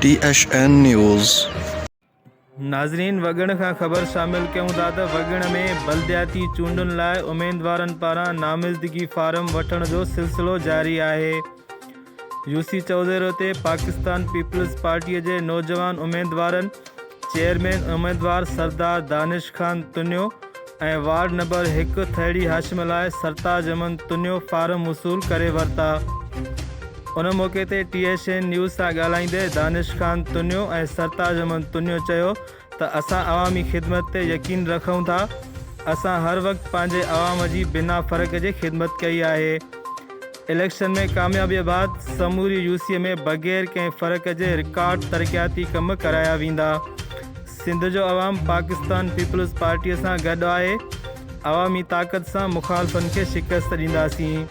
T H N news. ناظرين وڳڻ کان خبر شامل ڪيون ٿا ته وڳڻ ۾ بلدياتي چونڊن لاء اميدوارن پاران نامزدگي فارم وٺڻ جو سلسلو جاري آهي. يو سي چوڌيرو تي پاڪستان پيپلز پارٽي جي نوجوان اميدوارن چيئرمين اميدوار سردار دانش خان تنيو ۽ وارڊ نمبر هڪ ٿهڙي هاشم لاء سرتاج احمد تنيو فارم وصول ڪري ورتا. ان موقعي تي ٽي ايس اين نيوز سان ڳالهائيندي دانش خان تنيو ۽ سرتاج احمد تنيو چيو ته اسان عوامي خدمت تي يقين رکون ٿا، اسان هر وقت پنهنجي عوام جي بنا فرق جي خدمت ڪئي آهي، اليڪشن ۾ ڪاميابي بعد سموري يو سي ۾ بغير ڪنهن فرق جي رڪارڊ ترقياتي ڪم ڪرايا ويندا، سنڌ جو عوام پاڪستان پيپلز پارٽي سان گڏ آهي، عوامي طاقت سان مخالفن کي شڪست ڏينداسين.